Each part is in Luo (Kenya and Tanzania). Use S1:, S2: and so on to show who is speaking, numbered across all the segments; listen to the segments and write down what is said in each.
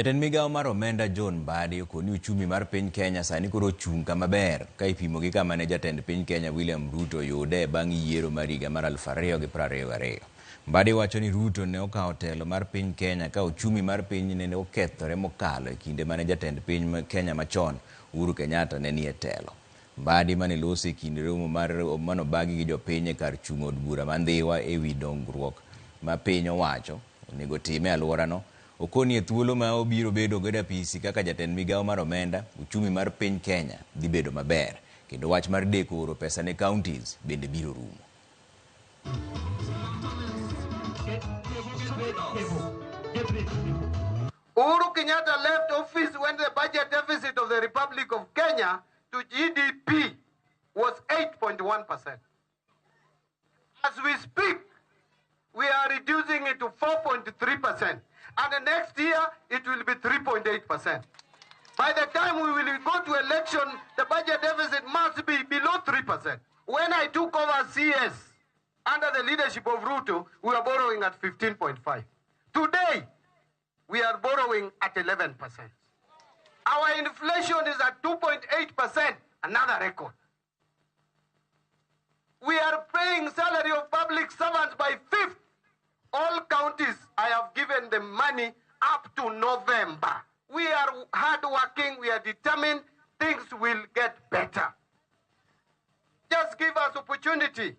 S1: Jatend migao mar omenda John Mbadi okoni uchumi mar piny Kenya sani koro ochung' kama ber ka ipimo gi kama ne jatend piny Kenya William Ruto oyude bang' yiero mar higa mar 2022. Mbadi wacho ni Ruto ne okawo telo mar piny Kenya ka uchumi mar piny nene okethore mokalo e kinde mane jatend piny Kenya machon Uhuru Kenyatta ne nie telo. Mbadi mane loso e kind romo mar manobagi gi jopiny e kar chung' od bura ma Ndhiwa e wi dongruok ma piny owacho onego tim e alworano okoni e thuolo ma obiro bedo godo e apisi kaka jatend migao mar omenda, uchumi mar piny Kenya dhi bedo maber kendo wach mar deko oro pesa ne counties bende biro rumo.
S2: Uhuru Kenyatta left office when the budget deficit of the Republic of Kenya to GDP was 8.1%. As we speak, we are reducing it to 4.3%. And the next year, it will be 3.8%. By the time we will go to election, the budget deficit must be below 3%. When I took over CS under the leadership of Ruto, we were borrowing at 15.5. Today, we are borrowing at 11%. Our inflation is at 2.8%, another record. We are paying salary of public servants by fifth. All counties, I have given them money up to November. We are hardworking, we are determined, things will get better. Just give us opportunity.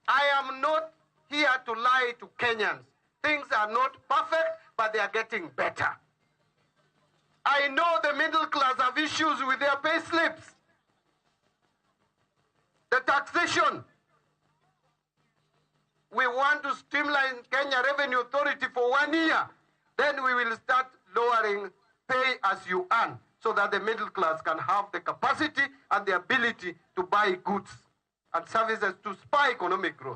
S2: I am not here to lie to Kenyans. Things are not perfect, but they are getting better. I know the middle class have issues with their pay slips. The taxation. We want to streamline Kenya Revenue Authority for 1 year. Then we will start lowering pay as you earn so that the middle class can have the capacity and the ability to buy goods and services to spur economic growth.